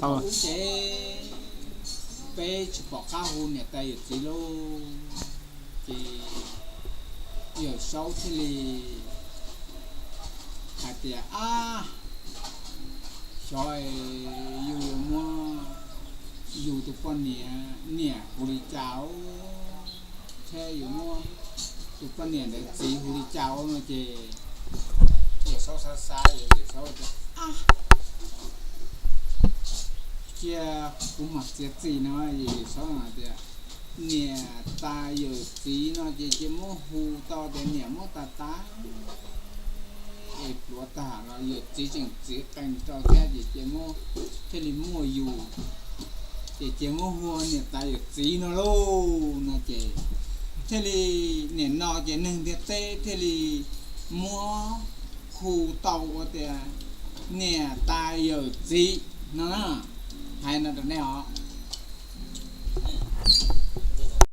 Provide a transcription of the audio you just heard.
Ces peb tsis pom qab hu niam tais yawm txiv lauj. Ces Yawm Saub thiaj li hais tias, Ab, xyov yus yuav muab yus tus poj niam niam hu li cas thiab yuav muab tus poj niam ntawd txiv hu li cas no ces Yawm Saub xav xav, Yawm Saub tias, Ab, cia kuv mam txiav txim no. Yawm Saub hais tias, Niam tais yawm txiv no ces cia muab hu tau tias niam muab tas tas, es pluav tag los yawm txiv tseem txiv qees rau thiab ces cia muab, thiaj li muaj yus, ces cia muab hu niam tais yawm txiv no lauj no ces thiaj li, nim no ces neeg ntiaj teb thiaj li muab hu tau ua tias niam tais yawm txiv no na. Hais no rau nej os.